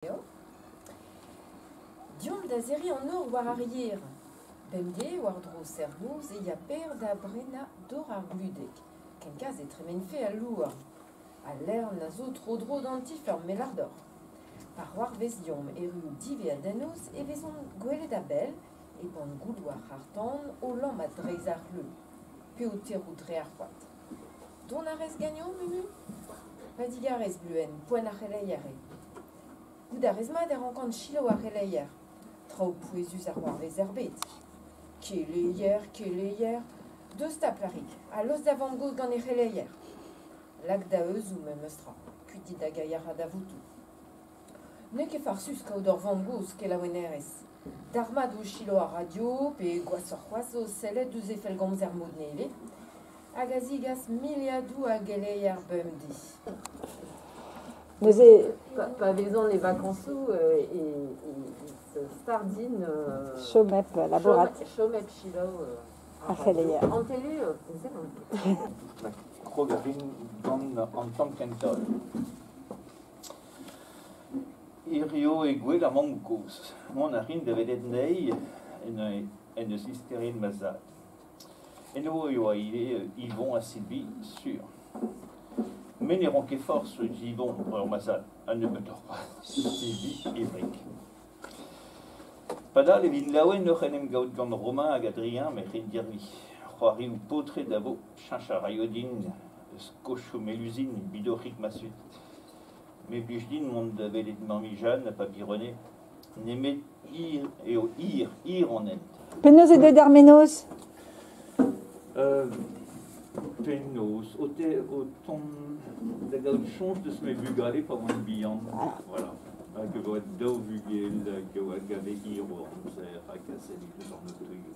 Eo. Deomp da serriñ an nor war ar yer. Bemdez, war-dro serr-noz, e ya Per da brenañ dor ar gludeg, kenkoulz e tremenfe al louarn. Al lern a zo tro-dro d'an ti-feurm me 'lâr deoc'h. Pa c'hoarvez deomp erruout diwezhat da noz e vezont gwelet a-bell, e-bann gouloù ar c'harr-tan o lammat dreist ar c'hleuz, pe o tec'hout dre ar c'hoad. Dont a rez ganeomp, Mumu ? Va digarez, Bleuenn, poent ar c'heleier eo. Goût a rez mat e rankan selaou ar c'heleier. Traoù pouezus a c'hoarvez er bed. Keleier, keleier, deus 'ta plac'hig, ha laosk da vamm-gozh gant he c'heleier. Lak da heuzoù memes tra, kuit dit da gailharañ da votoù. N'eo ket farsus kaout ur vamm-gozh kelaouennerez. Dalc'hmat o selaou ar radio pe gwashoc'h c'hoazh o sellet ouzh he fellgomzer mod nevez hag a zigas miliadoù a geleier bemdez. Neuze, pa vezan e vakañsoù e stardin... Chom hep labourat. Chom hep selaou ar c'heleier. An tele, ne sellan ket. Krog a rin gant an tamm kentañ. Hirio eo gwell ar mamm-gozh. Mont a rin da welet anezhi en eus isperiet ma zad. Eno e oa ivez Yvon ha Sylvie, sur. Me ne ran ket forzh eus Yvon, breur ma zad, ha nebeutoc'h c'hoazh Sylvie, e wreg. Padal e vin laouen oc'h en em gaout gant Romain hag Adrien, me c'hendirvi. C'hoarioù paotred a vo, cheñch a raio din eus kochoù Melusine, bidoc'hig ma zud. Me blij din mont da welet Mammy Jeanne ha Papy René. Nemet hir eo hir, hir an hent. Penaos eo deuet ar mennozh ? Penaos o, te, o tont da gaout soñj deus ma bugale pa oan bihan. Voilà. Hag e oa daou vugel hag a oa gave hir o amzer hag a selle deus an otoioù.